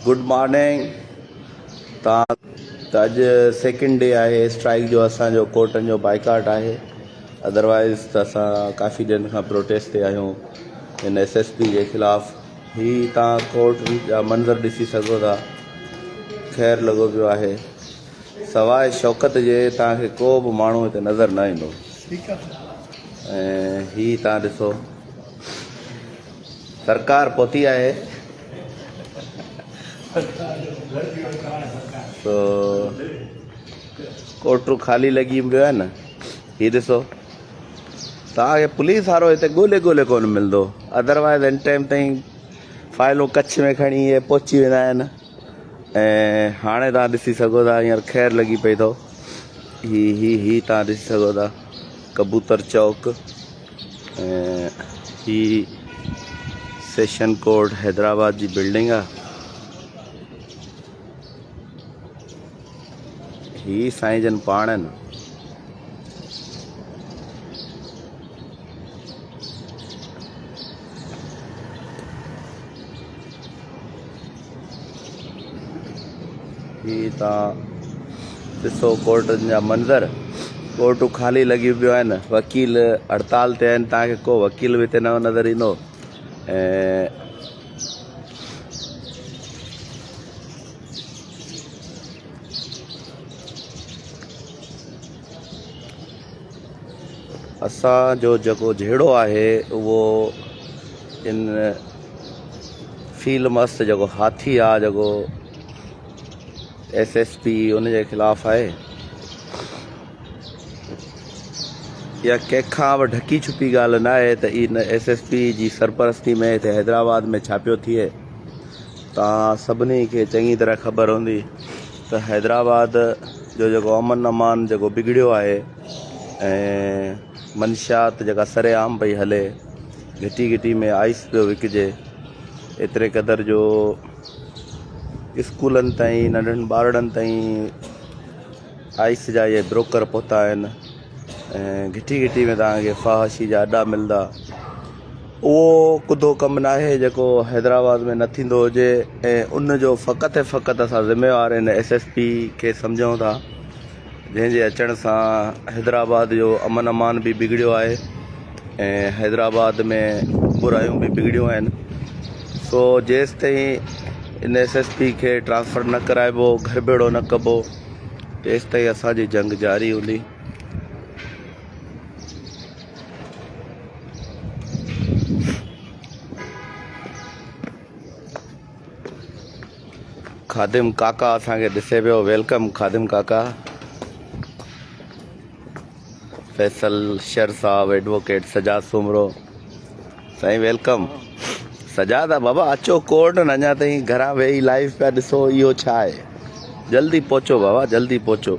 Good morning تان ته اڄ سيڪنڊ ڊي آهي اسٽرائيڪ جو اسان جو ڪورٽن جو بائيڪاٽ آهي ادروائز ته اسان ڪافي ڏينهن کان پروٽيسٽ تي آهيون هن ايس ايس پي جي خلاف هي تان ڪورٽ جا منظر ڏسي سگهو ٿا خير لڳو پيو آهي سواء شوڪت جي تان کي ڪو به ماڻهو هتي نظر نه ايندو ۽ هي تان ڏسو سرڪار پهتي آهي سو ڪوٽرو خالي لڳي پيو آهي نه هي ڏسو توهان کي پوليس وارو هتي ڳولي ڳولي ڪونه ملندو ادروائز ان ٽائيم تائين فائلون ڪڇ ۾ کڻي اهي پهچي ويندا آهن ۽ هاڻي توهان ڏسي سگهو ٿا هينئر خير لڳي پئي اٿو هي هي هي توهان ڏسي سگهو ٿا ڪبوتر چوڪ ۽ هي سيشن ڪورٽ حيدرآباد جي بلڊنگ آ هي سائين جن پاڻ آهن هي تان ڏسو ڪورٽن جا منظر ڪورٽون خالي لڳيون پيون آهن وڪيل هڙتال تي آهن تان کي ڪو وڪيل به هتي نه نظر ايندو ۽ اسان جو جيڪو جهيڙو آهي اهو ان فيل مست جيڪو هاٿي آ جيڪو ايس ايس پي ان جي خلاف آهي يا ڪنهن کان به ڍڪي ڇپي ڳالهه نه آهي ته ان ايس ايس پي جي سرپرستي ۾ هتي حيدرآباد ۾ ڇا پيو ٿئي تان سڀني کي چڱي طرح خبر هوندي ته حيدرآباد جو جيڪو امن امان جيڪو بگڙيو آهي ۽ منشيات جيڪا سر عام پئي هلي گهٽي گهٽي ۾ آئس پيو وڪجي ايتري قدر جو اسڪولن تائين ننڍن ٻارڙن تائين آئس جا اهي بروڪر پهتا آهن ۽ گهٽي گهٽي ۾ توهان کي فحاشي جا اڏا ملندا اهو ڪڌو ڪم ناهي جيڪو حيدرآباد ۾ نه ٿيندو هجي ۽ ان جو فقط ۽ فقط اسان ذميوار هن ايس ايس پي کي سمجهون ٿا جنهن جي اچڻ سان حيدرآباد جو امن امان به بگڙيو آهي ۽ حيدرآباد ۾ برايون به بگڙيون آهن سو جيستائين ان ايس ايس پي کي ٽرانسفر نه ڪرائبو گهر ڀيڙو نه ڪبو تيستائين اسان جي جنگ جاري هوندي. خادم ڪاڪا اسان کي ڏسي پيو welcome خادم ڪاڪا فيصل شر صاحب ايڊووڪيٽ سجاد سومرو سائين welcome Sajjad بابا اچو ڪورٽ نه اڃا تائين گهران ويهي لائيو پيا ڏسو اهو ڇا آهي جلدي پهچو بابا جلدي پهچو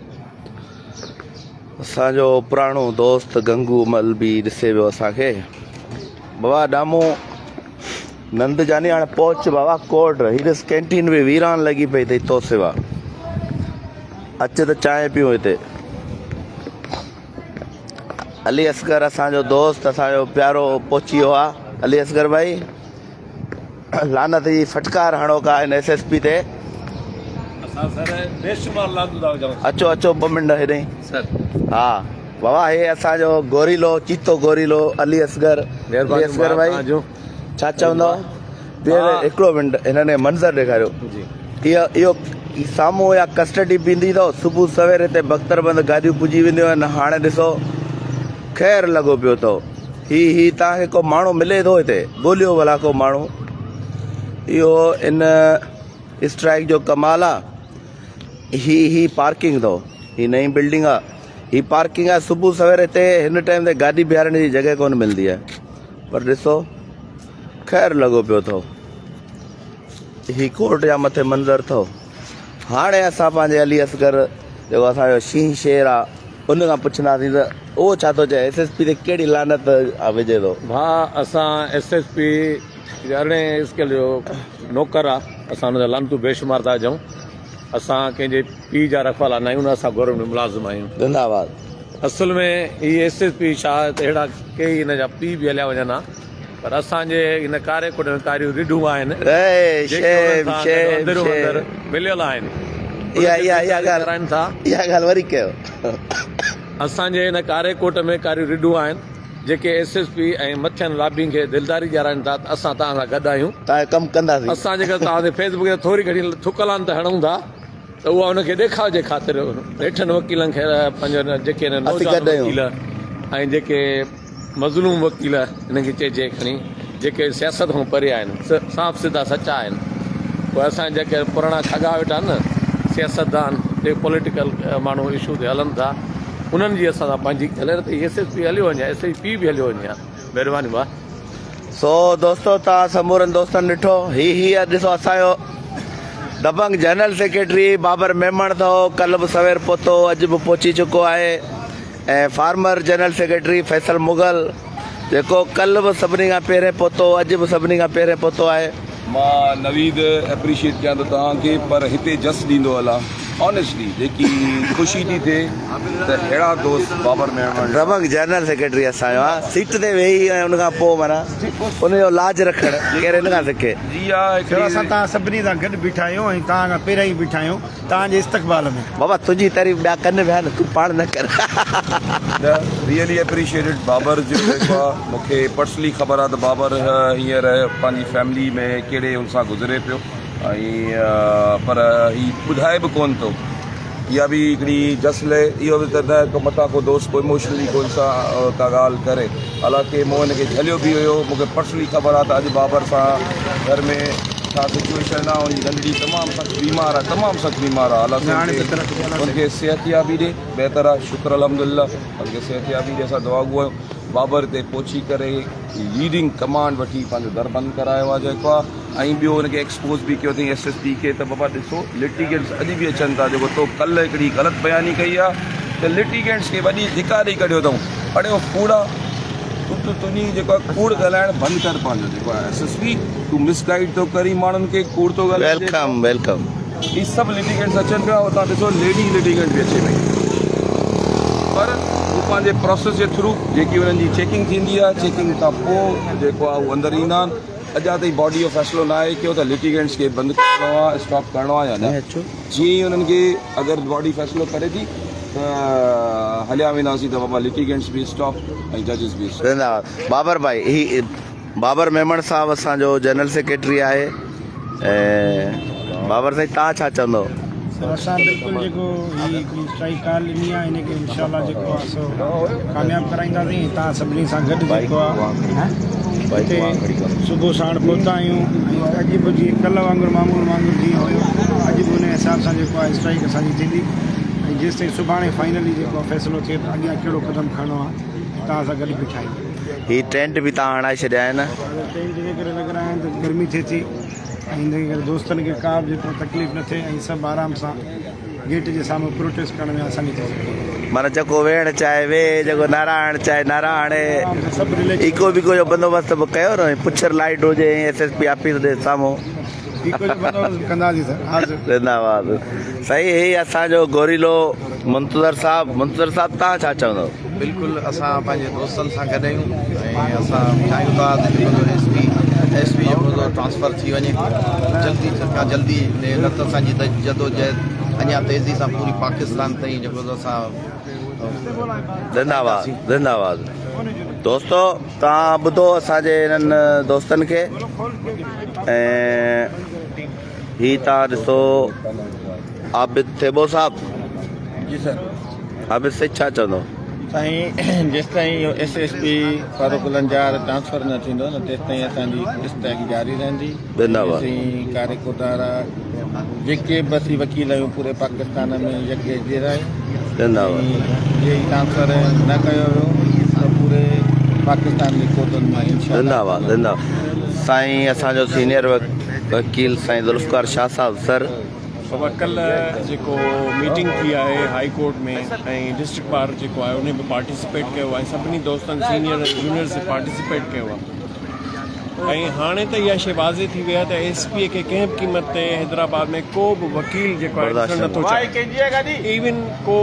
اسان جو پراڻو دوست گنگو مل به ڏسي ويو اسان کي بابا ڏامو نند جاني هاڻي پهچ بابا ڪورٽ هي ڏس ڪينٽين به ويران لڳي پئي اٿئي تو سوا اچ ته چانهه پيون هتي علي اصغر اسان جو دوست اسان جو پيارو پهچي ويو آ علي اصغر ڀائي لعنت جي ڦٽڪار هڻو ڪا هن ايس ايس پي تي. اسان سر بيشمار لعنتون ٿا وجهون. اچو اچو ٻه منٽ هيڏي. سر. ها بابا هي اسان جو گوريلو چيتو گوريلو علي اصغر علي اصغر ڀائي ڇا چوندو ٻيهر هڪڙو منٽ هنن کي منظر ڏيکاريو جي اهو اهو سامهون يا ڪسٽڊي پيندي اٿو صبح سوير هتي بختر بند گاڏيون پڄي وينديون آهن هاڻي ڏسو خير لڳو پيو اٿو هي هي توهان کي ڪو ماڻهو ملي ٿو هتي ڳوليو ڀلا ڪو ماڻهو اهو ان اسٽرائيڪ جو ڪمال آ هي هي پارڪنگ اٿو هي نئين بلڊنگ آ هي پارڪنگ آ صبح سوير هتي هن ٽائيم تي گاڏي بيهارڻ جي جڳهه ڪونه ملندي آهي پر ڏسو خير لڳو پيو اٿو هي ڪورٽ جا مٿي منظر اٿو هاڻي اسان پنهنجي علي اصغر جيڪو اسان جو شينهن شير آ ان کان پڇنداسين ته اهو ڇا ٿو چئي ايس ايس پي تي ڪهڙي لعنت وجهي ٿو. ڀاء اسان ايس ايس پي جي ارڙهين اسڪيل جو نوڪر آ اسان ان جا لعنتون بيشمار ٿا وجهون اسان ڪنهن جي پيء جا رکوالا نه آهيون نه اسان گورنمينٽ ملازم آهيون. زنده آباد. اصل ۾ هي ايس ايس پي ڇا اهڙا ڪيئي هن جا پيء به هليا وڃن ها. پر اسان جي هن ڪاري ڪوٽ ۾ ڪاريون رڍون آهن اي جيڪي انهن شيم سان گڏ شيم اندرون شيم اندر مليل آهن. اها انهن کي اها اها دلداري ڳالهه ڪرائين ٿا. اها ڳالهه وري ڪيو. اسان جي هن ڪاري ڪوٽ ۾ ڪاريون رڍون آهن جيڪي ايس ايس پي ۽ مٿين لابنگ کي دلداري ڏيارائين ٿا ته اسان توهان سان گڏ آهيون. توهان جو ڪم ڪنداسين. اسان جيڪڏهن توهان تي فيس بڪ تي ٿوري گهڻي ٿڪ لعنت هڻون ٿا ته اها ان کي ڏيکاء جي خاطر هيٺن وڪيلن کي پنهنجو جيڪي اسين نوجوان گڏ آهيون. وڪيل ۽ جيڪي مظلوم وڪيل انهن کي چئجي کڻي جيڪي سياست کان پري آهن صاف سڌا سچا آهن پوء اسان جا جيڪي پراڻا کڳا ويٺا آهن نه سياستدان جيڪي پوليٽيڪل ماڻهو اشو تي هلن ٿا انهن جي اسان سان پنهنجي هلي نه ته ايس ايس پي هليو وڃي ايس ايس پي به هليو وڃي ها مهرباني ڀاء. سو دوستو توهان سمورن دوستن ڏٺو هي هي ڏسو اسان جو دبنگ جنرل سيڪريٽري بابر ميمڻ اٿو ڪل به سوير پهتو اڄ به پهچي چڪو آهي ۽ farmer general secretary Faisal Mughal جيڪو ڪلهه به سڀني کان پهرين پهتو اڄ به سڀني کان پهرين پهتو آهي. مان نويد اپريشيٽ ڪيان ٿو توهان کي پر هتي جس ڏيندو هلان آنيسٽلي جيڪي خوشي ٿي ٿئي ته ههڙا دوست بابر ميمڻ. دبنگ جنرل سيڪريٽري اسان جو آ سيٽ تي ويهي ۽ ان کان پوء معنيٰ ان جو لاج رکڻ ڪير ان کان سکي. جي ها سر اسان هڪڙي. توهان سڀني سان گڏ بيٺا آهيون ۽ توهان کان پهريان ئي بيٺا آهيون. توهان جي استقبال ۾. بابا تنهنجي تعريف ٻيا ڪن پيا نه تون پاڻ نه ڪر. نه ريئلي اپريشيٽ it Babar جو جيڪو آ مون کي پرسنلي خبر آ ته بابر هينئر پنهنجي فيملي ۾ ڪهڙي ان سان گذري پيو ۽ پر هي ٻڌائي به ڪون ٿو اها به هڪڙي جس لهي اهو به ته نه ڪو متان ڪو دوست ڪو ايموشنلي ڪو ان سان ڪا ڳالهه ڪري حالانڪه مون هن کي جهليو به هيو مون کي پرسنلي خبر آ ته اڄ بابر سان گهر ۾ ڇا سچوئيشن آ ان جي ننڍڙي تمام سخت بيمار آ تمام سخت بيمار آ الله سائين ان کي صحتيابي ڏي بهتر آ شڪر الحمدلله ان کي صحتيابي ڏي اسان دعا گو آهيون بابر تي پهچي ڪري ليڊنگ ڪمانڊ وٺي پنهنجو در بند ڪرايو آ جيڪو آ ۽ ٻيو ان کي ايڪسپوز به ڪيو اٿئي ايس ايس پي کي ته بابا ڏسو لٽيگنٽس اڄ به اچن ٿا جيڪو تو ڪل هڪڙي غلط بياني ڪئي آ ته لٽيگنٽس کي وڏي ڌڪا ڏئي ڪڍيو اٿئون اڙي او ڪوڙا تون تون تنهنجي جيڪو آ ڪوڙ ڳالهائڻ بند ڪر پنهنجو جيڪو آ ايس ايس پي تون مس گائيڊ ٿو ڪرين ماڻهن کي ڪوڙ ٿو ڳالهائين welcome welcome. هي سڀ لٽيگنٽس اچن پيا اتان ڏسو ليڊي لٽيگنٽ به اچي پئي پر هو پنهنجي پروسيس جي ٿرو جيڪي انهن جي چيڪنگ ٿيندي آهي چيڪنگ کان پوء جيڪو آهي هو اندر ايندا آهن اڄا تائين باڊي جو فيصلو نه آهي ڪيو ته لٽيگنٽس کي بند ڪرڻو آهي اسٽاپ ڪرڻو آهي يا نه جيئن ئي انهن کي اگر باڊي فيصلو ڪري ٿي ته هليا وينداسين ته بابا لٽيگنٽس به اسٽاپ ۽ ججز به اسٽاپ. زنده باد بابر ڀائي هي بابر ميمڻ صاحب اسان جو جنرل سيڪريٽري آهي ۽ بابر سائين تان ڇا چوندو. سر اسان بلڪل جيڪو هي هڪڙي اسٽرائيڪ ڪال ڏني آهي ان کي انشاء الله جيڪو آهي سو ڪامياب ڪرائينداسين ۽ تان سڀني سان گڏ جيڪو آهي هتي صبح ساڻ پهتا آهيون ۽ اڄ به جيئن ڪلهه وانگر معمول وانگر جيئن هيو اڄ به ان حساب سان جيڪو آهي اسٽرائيڪ اسان جي ٿيندي ۽ جيستائين سڀاڻي فائنلي جيڪو آهي فيصلو ٿئي ته اڳيان ڪهڙو قدم کڻڻو آهي ۽ توهان سان گڏ بيٺا آهيون. هي ٽينٽ به تان هڻائي ڇڏيا آهن. ٽينٽ جي ڪري لڳرايا آهن ته گرمي ٿئي ٿي ۽ ان جي ڪري دوستن کي ڪا به جيڪو تڪليف نه ٿئي ۽ سڀ آرام سان گيٽ جي سامهون پروٽيسٽ ڪرڻ ۾ آساني ٿي سگهي. معنيٰ جيڪو ويهڻ چاهي ويهي، جيڪو نعرا هڻڻ چاهي نعرا هڻي. آرام سان سڀ رليڪس. ايڪو بيڪو جو بندوبست به ڪيو نه پڇر لائيٽ هجي ۽ ايس ايس پي آفيس جي سامهون. ايڪو جو بندوبست به ڪنداسين سر حاضر. زنده آباد سائين هي اسان جو گوريلو منتظر صاحب منتظر صاحب تان ڇا چوندو. بلڪل اسان پنهنجي دوستن سان گڏ آهيون ۽ اسان چاهيون ٿا ته جيڪو سو ايس پي ايس پي جيڪو سو ٽرانسفر ٿي وڃي جلدي کان جلدي نه ته اسان جي جدوجهد اڃا تيزي سان پوري پاڪستان تائين جيڪو سو اسان زنده آباد زنده آباد دوستو توهان ٻڌو اسان جي هنن دوستن کي ۽ هي توهان ڏسو عابد ٿيٻو صاحب جي سر عابد سائين ڇا چوندو. سائين جيستائين اهو S S P Farooq Lanjar transfer نه ٿيندو نه تيستائين اسان جي اسٽرائيڪ جاري رهندي. اسين ڪاري ڪوٽارا جيڪي به اسين وڪيل آهيون پوري پاڪستان ۾ يڪجهتي سان آهيون ۽ جي هي ٽرانسفر نه ڪيو ويو ته پوري پاڪستان جي ڪورٽن مان انشاء الله. زنده آباد سائين اسان جو سينيئر وڪيل سائين ذوالفقار شاهه صاحب سر. بابا ڪلهه جيڪو ميٽنگ ٿي آهي هائي ڪورٽ ۾ ۽ ڊسٽرڪٽ بار جيڪو آهي انهي به پارٽيسپيٽ ڪيو آهي سڀني دوستن سينيئر ۽ جونيئرز پارٽيسپيٽ ڪيو آهي ۽ هاڻي ته اها شيء واضح ٿي وئي آهي ته ايس پي کي ڪنهن به قيمت تي حيدرآباد ۾ ڪو به وڪيل جيڪو آهي ڏسڻ نٿو چاهي ايون ڪو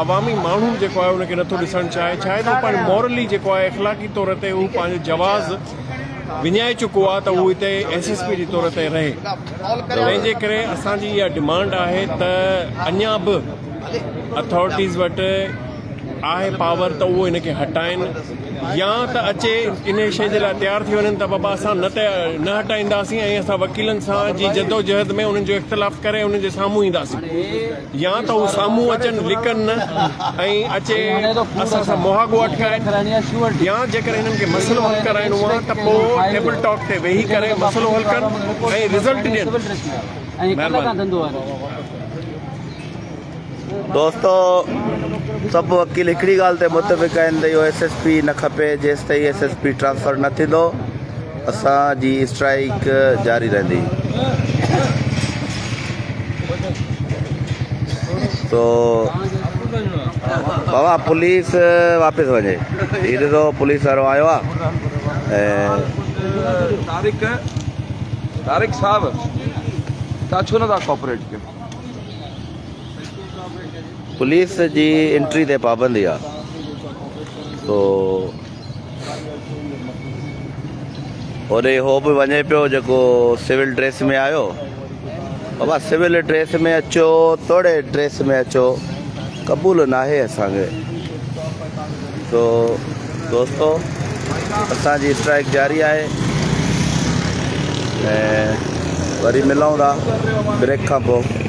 عوامي ماڻهو به جيڪو آهي ان کي نٿو ڏسڻ چاهي ڇاهي ته هو پنهنجو مورلي جيڪو آهي اخلاقي طور تي هو پنهنجو جواز وڃائي چڪو آهي ته هو هتي ايس ايس پي جي طور تي رهي تنهن جي ڪري اسان جي اها ڊمانڊ آهي ته اڃا به اٿارٽيز وٽ آهي پاور ته اهو هن کي هٽائن يا ته اچي انهي شيء جي لاء تيار ٿي وڃن ته بابا اسان نه ته نه هٽائينداسين ۽ اسان وڪيلن سان جي جدوجهد ۾ انهن جو اختلاف ڪري انهن جي سامهون اينداسين يا ته هو سامهون اچن لڪن نه ۽ اچي اسان سان مهاڳو اٽڪائن يا جيڪڏهن هنن کي مسئلو حل ڪرائڻو آهي ته پوء ٽيبل ٽاڪ تي ويهي ڪري مسئلو حل ڪن ۽ رزلٽ ڏين مهرباني. دوستو سڀ وڪيل هڪڙي ڳالهه تي متفق آهن ته اهو ايس ايس پي نه کپي جيستائين ايس ايس پي ٽرانسفر نه ٿيندو اسان جي اسٽرائيڪ جاري رهندي تو بابا پوليس واپس وڃي هي ڏسو پوليس وارو آيو آ طارق طارق صاحب تان ڇو نٿا ڪوآپريٽ ڪيو پوليس جي انٽري تي پابندي آ سو هوڏي هو به وڃي پيو جيڪو سول ڊريس ۾ آيو بابا سول ڊريس ۾ اچو توڙي ڊريس ۾ اچو قبول ناهي اسان کي سو دوستو اسان جي اسٽرائيڪ جاري آهي ۽ وري ملون ٿا بريڪ کان پوء.